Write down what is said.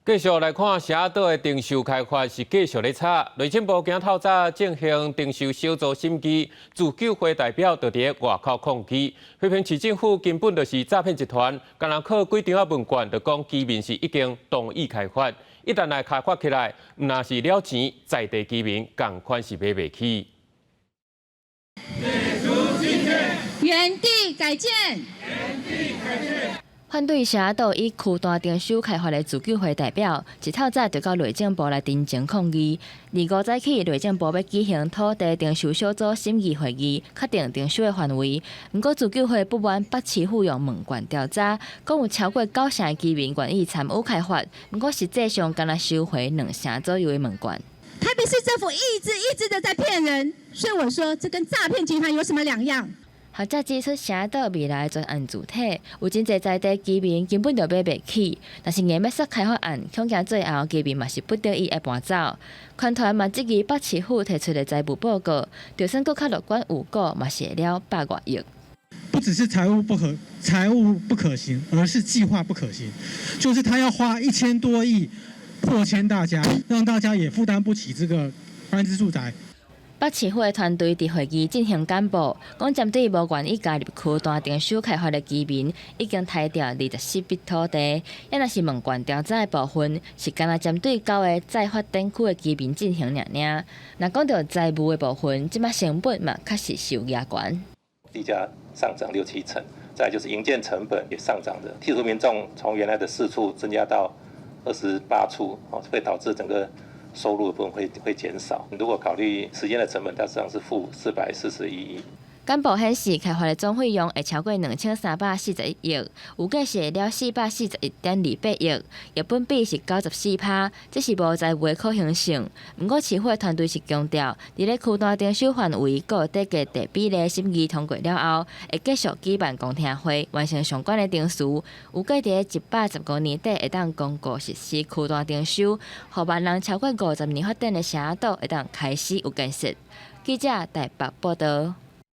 繼續來看啥島的定售開發是繼續咧炒。內政部今透早進行定售小組審議，自救會代表就佇外口抗議，批評市政府根本就是詐騙集團，干焦靠幾張仔問卷就講居民是已經同意開發，一旦來開發起來，毋但是了錢，在地居民仝款是買袂起。原地改建。反對啥島以區段徵收開發的自救會代表，一透早就到內政部來陳情抗議。25早起，內政部欲舉行土地徵收小組審議會議，確定徵收的範圍。毋過自救會不滿北市府用問卷調查，講有超過九成的居民願意參與開發，毋過實際上干焦收回兩成左右的問卷。台北市政府一直一直的在騙人，所以我說這跟詐騙集團有什麼兩樣？學者指出，啥島未來專案主體有真濟在地居民根本就買袂起，但是硬欲煞開發案，恐驚最後居民嘛是不得已愛搬走。環團嘛質疑北市府提出的財務報告，就算閣較樂觀預估，嘛是會了百外億。不只是財務不可行，而是計劃不可行，就是他要花1000多億迫遷大家，讓大家也負擔不起這個安置住宅。北市府的團隊佇會議進行簡報，講針對無願意加入區段徵收開發的居民，已經刣掉24筆土地。抑若是問卷調查的部分，是干焦針對九个再發展區的居民進行爾爾。若講到財務的部分，這擺成本嘛確實受壓懸。地價上漲六七成，再來就是營建成本也上漲的，剔除民眾從原來的4處增加到28處，哦，會導致整個收入的部分會減少。如果考慮時間的成本，大致上是負441億。簡報顯示，開發的總費用會超過2341億，預計是會了441.28億，月本比是94%，這是無財務的可行性。毋過市府的團隊是強調，佇咧區段徵收範圍閣底價地比例審議通過了後，會繼續舉辦公聽會，完成相關的程序。預計佇115年底會當公告實施區段徵收，予萬人超過50年發展的啥島會當開始有建設。記者台北報導。